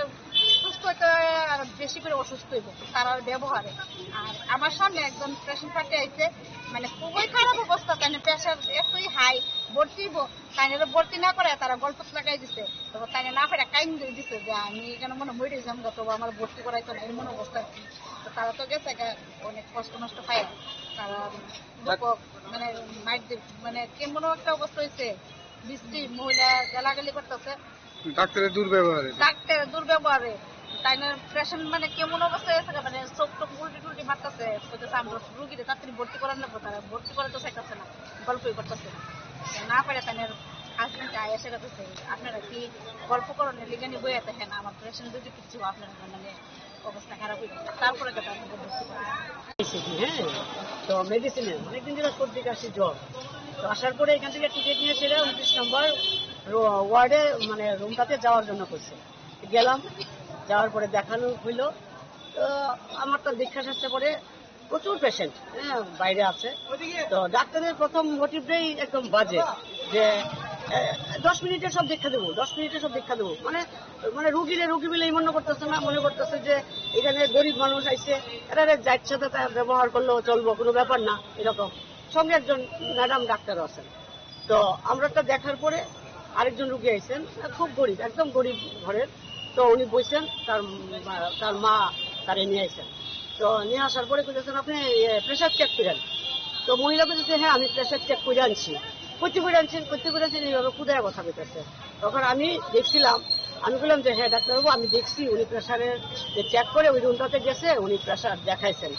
সুস্থ হইতে আর বেশি করে অসুস্থ হইব তারার ব্যবহারে। আর আমার সামনে একজন পেশেন্ট পার্টি আইছে, মানে, খুবই খারাপ অবস্থা, তাই না? প্রেশার এতই হাই, ভর্তি হইব, তাই না? ভর্তি না করে তারা গল্প লাগাই দিছে। তো তাই না, না করে কাইন দিয়ে দিছে যে আমি এখানে মনে মরে যাম গা, তবু আমার ভর্তি করাইতো না, এমন অবস্থা আর কি। তো তারা তো গেছে গা, অনেক কষ্ট নষ্ট পায় তারা। দুঃখ, মানে, মাইর দি-, মানে, কেমন একটা অবস্থা হয়েছে, বৃষ্টি, মহিলা গালাগালি করতেছে। ডাক্তারের দুর্ব্যবহারে। ডাক্তারের দুর্ব্যবহারে। তাই না, পেশেন্ট, মানে, কেমন অবস্থা হয়েছে, মানে, চোখ টোখ উল্টি টুল্টি মারতেছে, কইতেছে, "আমরা রুগীরে তাড়াতাড়ি ভর্তি করার লাগবো।" তারা ভর্তি করাতে চাইতেছে না, গল্পই করতেছে না। না পারে তাই না, হাজবেন্ডকে আয়া সেটা তো সেই, "আপনারা কি গল্প করেন, লিগানি বইয়া দেখেন, আমার পেশেন্ট যদি কিছু আপনারা, মানে, অবস্থা খারাপ হয়ে গেছে।" তারপরে তো তার মধ্যে ভর্তি করা হয়। এসেছি, হ্যাঁ, তো মেডিসিনে অনেকদিন ধরে সর্দি কাশি জ্বর। তো আসার পরে এখান থেকে টিকিট নিয়ে সেটা উনত্রিশ নম্বর রো-, ওয়ার্ডে, মানে, রুমটাতে যাওয়ার জন্য করছে। গেলাম, যাওয়ার পরে দেখানো হইলো। তো আমার তো দীক্ষা শাস্ত্রে পরে প্রচুর পেশেন্ট, হ্যাঁ, বাইরে আছে। তো ডাক্তারের প্রথম মোটিভটাই একদম বাজে, যে আহ, দশ মিনিটে সব দেখা দেবো, দশ মিনিটে সব দেখা দেবো। মানে মানে রুগীরে রুগী বলে মনে করতেছে না, মনে করতেছে যে এখানে গরিব মানুষ আইছে, এরা যাচ্ছে, তাতে ব্যবহার করলেও চলবো, কোনো ব্যাপার না। এরকম সঙ্গে একজন ম্যাডাম ডাক্তার আছেন। তো আমরা একটা দেখার পরে আরেকজন রুগী আইছেন, খুব গরিব, একদম গরিব ঘরের। তো উনি বলছেন, তার মা- তার মা তারে নিয়ে আইছেন। তো নিয়ে আসার পরে কইতেছেন, "আপনি প্রেশার চেক করেন।" তো মহিলা বলতেছে, "হ্যাঁ, আমি প্রেশার চেক করে আনছি।" "করতে করে আনছেন, করতে করে আনছেন?" এইভাবে কুদায় কথা কইতেছে। তখন আমি দেখছিলাম, আমি বললাম যে, "হ্যাঁ ডাক্তারবাবু, আমি দেখছি, উনি প্রেশারের যে চেক করে ওই রুমটাতে গেছে, উনি প্রেশার দেখাইছেন।"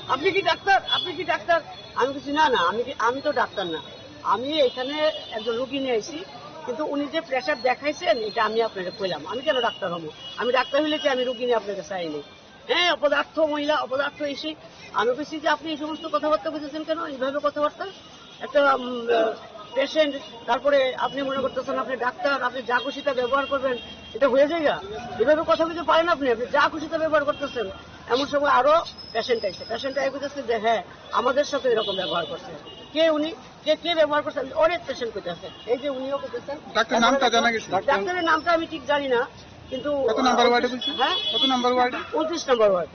"আপনি কি ডাক্তার? আপনি কি ডাক্তার?" আমি বলছি, "না, না, আমি কি- আমি তো ডাক্তার না, আমি এখানে একজন রুগী নিয়ে আইছি, কিন্তু উনি যে প্রেশার দেখাইছেন, এটা আমি আপনাকে কইলাম, আমি কেন ডাক্তার হবো? আমি ডাক্তার হইলে কি আমি রুগী নিয়ে আপনার কাছে আইনি?" হ্যাঁ, অপদার্থ মহিলা, অপদার্থ এসে আমি বলছি যে, "আপনি এই সমস্ত কথাবার্তা বলতেছেন কেন? এইভাবে কথাবার্তা? একটা পেশেন্ট, তারপরে আপনি মনে করতেছেন আপনি ডাক্তার, আপনি যা খুশি তা ব্যবহার করবেন, এটা হয়ে যায় না? এভাবে কথা বলতে পারেন আপনি, আপনি যা খুশি তা ব্যবহার করতেছেন।" এমন সময় আরো পেশেন্ট আইছে, পেশেন্ট আই বলতেছে যে, "হ্যাঁ, আমাদের সাথে এরকম ব্যবহার করছে।" "কে উনি? কে কে ব্যবহার করছে?" আমি অনেক পেশেন্ট করতেছে, এই যে উনিও করতেছেন। ডাক্তার নামটা জানা গেছে? ডাক্তারের নামটা আমি ঠিক জানি না, কিন্তু কত নাম্বার ওয়ার্ডে বলছেন? হ্যাঁ? কত নাম্বার ওয়ার্ডে? উনত্রিশ নম্বর ওয়ার্ড।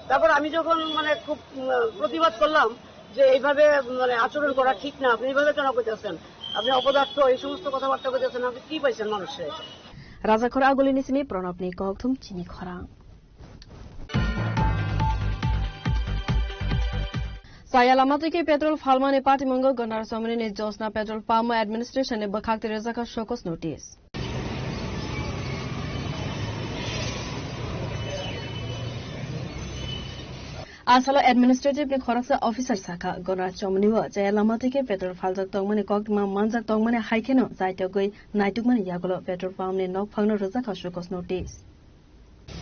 তারপর আমি যখন মানে খুব, উম, প্রতিবাদ করলাম যে এইভাবে মানে আচরণ করা ঠিক না, আপনি এইভাবে কেন করতেছেন, আপনি অপদার্থ, এই সমস্ত কথাবার্তা করতেছেন, আপনি কি পাইছেন মানুষে? Rajakhor agulini simi Pranabni kokthum chini khorang. Chaya lama twi khe petrol phalmani patimungo Gandhar Chomoni ni Josna petrol pump o administration ni bwkhak twi rijak kha show cause notice. A salo administrative ni khoroksa officer sakha, Gandhar Chomoni o chaya lama twi khe petrol phaljak tongmani koktwma manjak tongmani hai kheno chaitogwi naitukmani yagulo petrol pump ni nokphangno rijak kha show cause notice.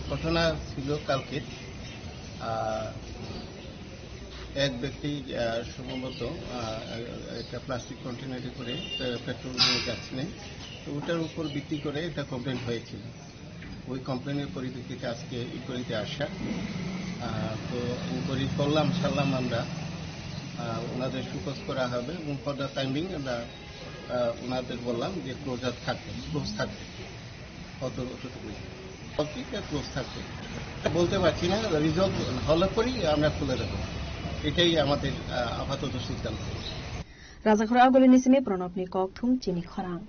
ঘটনা ছিল কালকে, আহ, এক ব্যক্তি, আহ, সম্ভবত, আহ, একটা প্লাস্টিক কন্টেনারে করে, আহ, পেট্রোল নিয়ে যাচ্ছিলেন। তো ওটার উপর ভিত্তি করে একটা কমপ্লেন হয়েছিল। ওই কমপ্লেনের পরিপ্রেক্ষিতে আজকে ইনকোয়ারিতে আসা। আহ, তো ইনকোয়ারি করলাম, সারলাম আমরা। আহ, ওনাদের শোকজ করা হবে এবং ফর দ্য টাইমিং আমরা, আহ, ওনাদের বললাম যে ক্লোজার থাকবে, ক্লোজ থাকবে। অত-, অতটুকুই। সব দিকটা ক্লোজ থাকবে। বলতে পারছি না, রিজলভ হলে পরেই আমরা খুলে দেবো। এটাই আমাদের, আহ, আপাতত সিদ্ধান্ত। Rajakhor agulini simi Pranabni kokthum chini khorang.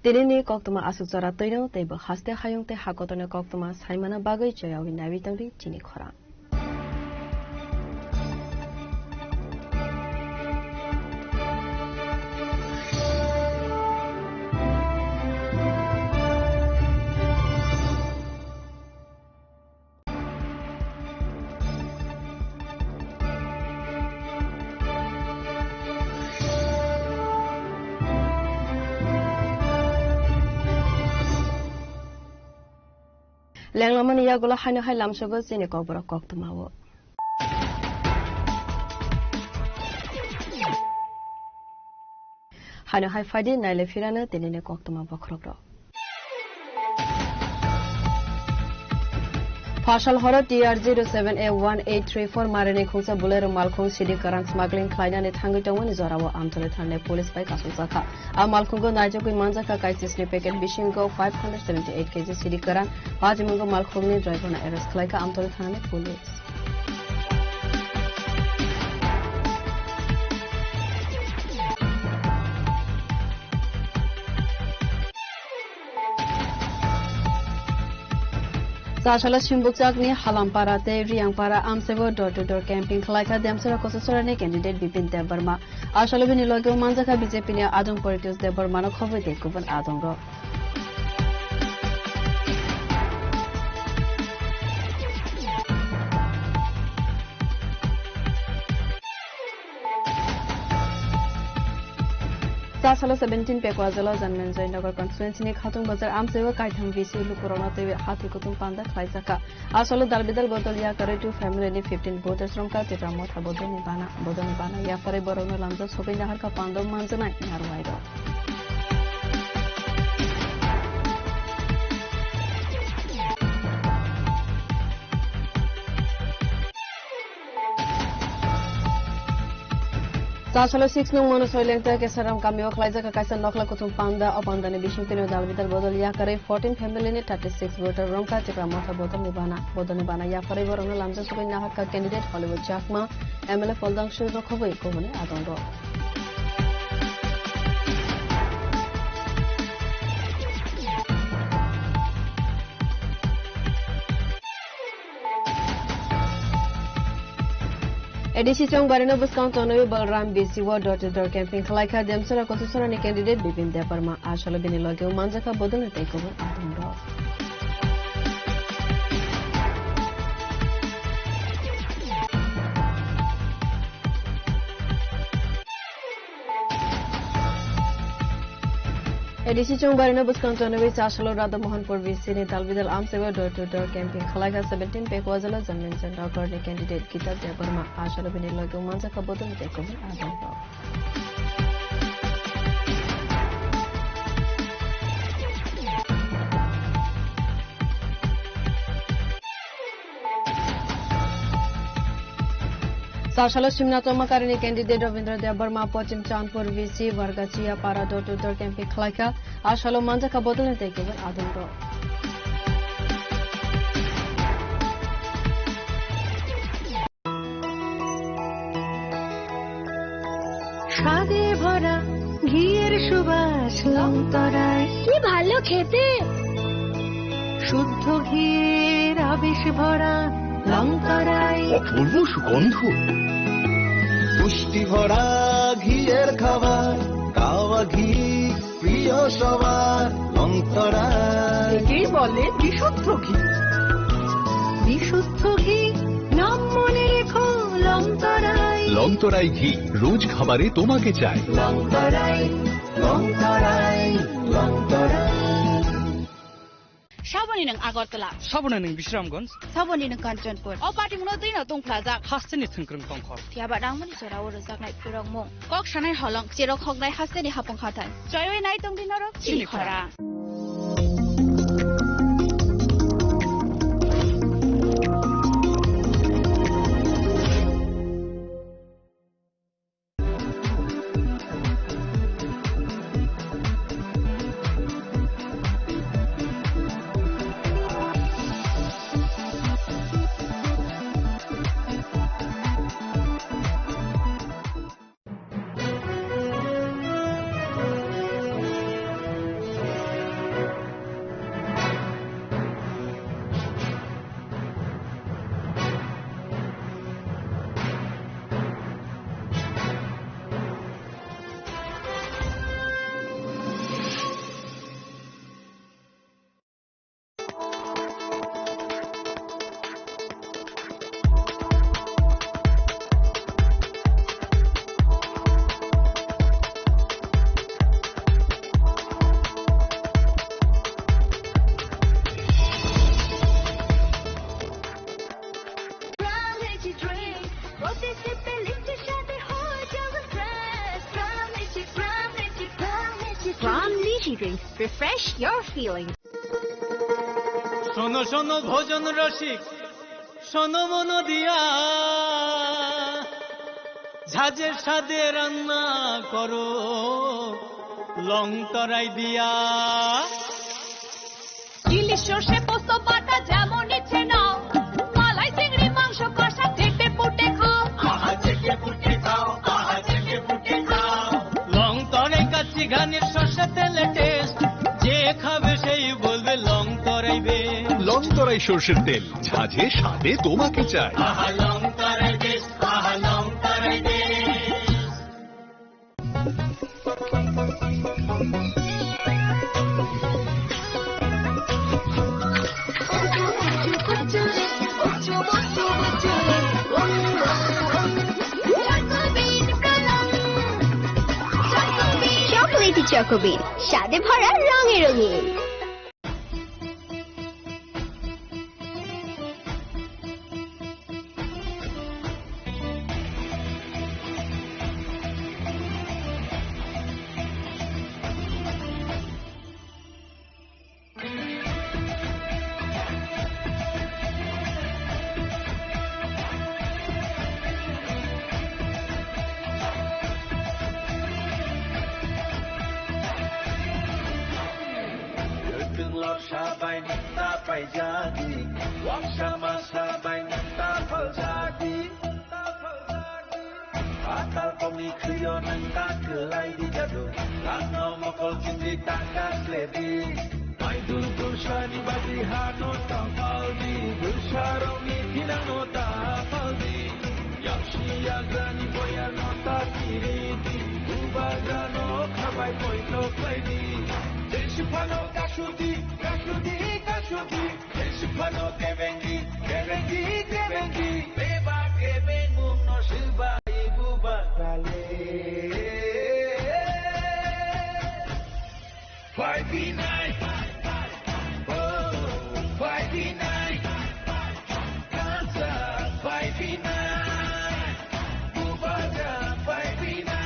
Tinini koktwma aswk jora twino teibo haste hayung tei hakotorni koktwma saimana bagwi choyawi naiwi tongdi chini khorang. Lenglamani yagulo haino hai lamsogo chini kokborok koktwmao. Haino hai phaidi naile phirano tinini koktwma bokhorokrok. Phasal horo T R zero seven A one eight three four marini khungsa Bolero malkhung sidi kwrang smuggling khlainani thangwi tongmani jorao Amtoli thanani police bai kasukjakha. A malkhungo naijagwi manjakha kaisisni packet bisingo five hundred seventy eight K G sidi kwrang. Pajimungo malkhungni driverno arrest khlaikha Amtoli thanani police. Chasala Simbukchakni Halampara tei Riyangpara amsaibo door to door camping khlaikha Demsora Kososorani candidate Bipin Debbarma. Asalo bini loge manjakha B J P ni adong Paritosh Debbarmano khobwi tei kubun adongrok. Chasalo seventeen Pekwajalo Janmenjoy Nagar constituency ni Khatung Bazar amchaibo kaitham V C lukurokno teiwi hati kutung panda khlaijakha. Asalo dalbidal bodol yakarwi two family ni fifteen voters romkha Tipra Motha bodolni bana. Bodolni bana yakarwi borokno lamjak sogwi naharkha pandop manjaknai narwai rok. Chasalo six nung Manasoi Lengta Kesaram kamio khlaijak kaisa nokla kuthum panda. O pandani bising tino dal bidal bodol yakarwi fourteen family ni thirty six voter rongkha Tipra Motha bodolni bana. Bodolni bana yakarwi borokno lamjak tubui naharkha candidate Hollywood Chakma, M L A Phaldangshu rokhobwi kubuni adongo. A D C Chongbarino bwskang tonwi Balram B C o door to door camping khlaikha Demchara Kochusorani candidate Bipin Debbarma. Asalo bini logi manjakha bodolni tei kubun adongrok. A D C Chongbarino bwskang tonwi Chasalo Radha Mohanpur V C ni dalbidal amchaibo door to door camping khlaikha seventeen Pekwajala Janmin Chandra Nagarni candidate Gita Debbarma. Asalo bini logi manjakha bodolni tei kubun adongrok. Chasalo Simna Tomakarini candidate Rabindra Debbarma Pochim Chandpur V C Vargachiya Para door to door camping khlaikha. Asalo manjakha bodolni tei kubun adongrok. স্বাদে ভরা ঘিয়ের সুবাস লংতরায়। কি ভালো খেতে! শুদ্ধ ঘিয়ের আবেশ ভরা লংতরায়। অপূর্ব সুগন্ধ। পুষ্টি ভরা ঘিয়ের খাবার, কাওয়া ঘি প্রিয় সবার, লংতরায়। একেই বলে বিশুদ্ধ ঘি। বিশুদ্ধ ঘি, নাম মনে রেখো, লংতরায়। লংতরায় ঘি, রোজ খাবারে তোমাকে চাই। লংতরায়, লংতরায়, Longtharai. Saboni nwng Agartala. Saboni nwng Bisramganj. Saboni nwng Kanchanpur. O patimungno twino tungphlajak. Hasteni thwngkwrwng tongkho. Phiyaba nangmani jorao rwjaknai phurokmung. Kok sanai holong, cherok hoknai hasteni hapung hathai. Choiwi nai tongdi norok chini khorang. Pram Lychee Drink. Refresh your feelings. শোনো শোনো ভোজন রসিক, শোনো মন দিয়া, ঝাঁঝের স্বাদে রান্না করো লং তরাই দিয়া। ইলিশ সর্ষে পোস্ত বাটা যেমন ইচ্ছে নাও, মালাই চিংড়ি মাংস কষা চেটে পুটে খাও। আহা চেটে পুটে খাও, আহা চেটে পুটে খাও। লং তরাই কাচ্চি ঘানির সর্ষে তেলে টেস্ট, যে খাবে সেই বলবে লং তরাই বেশ। লং তরাই সর্ষের তেল, ঝাঁঝে স্বাদে তোমাকে চাই। আহা লং তরাই বেশ, আহা লং তরাই বেশ। চকোলেটি চকোবিন, স্বাদে ভরা, রঙে রঙিন। Jadi, waksa masa bai nang ta phaljadi. Atal komni khriyo nang ta kwlai di jadu. Langno mokol chindi ta kasledi. Maidul dulsani bagwi hano ta paldi. Dulsarokni thinangno ta paldi. Yaksi yagrani boyarno ta kiridi. Bubagrano khabai poito khlaidi. Jesiphano kasudi, kasudi, kasudi. Phano kebengi, kebengi, kebengi. Beba kebengmung no swbai buba kale. Phai binai. Oh, phai binai. Kansa phai binai. Bubagra phai binai.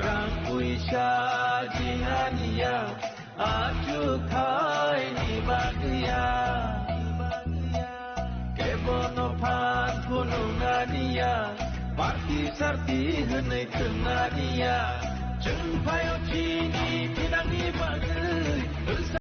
Rang puisa jinganiya, achukhaini bagwiya. Kebono phan phunuknaniya, party sarti hwnwi thwngna niya. Chwng phai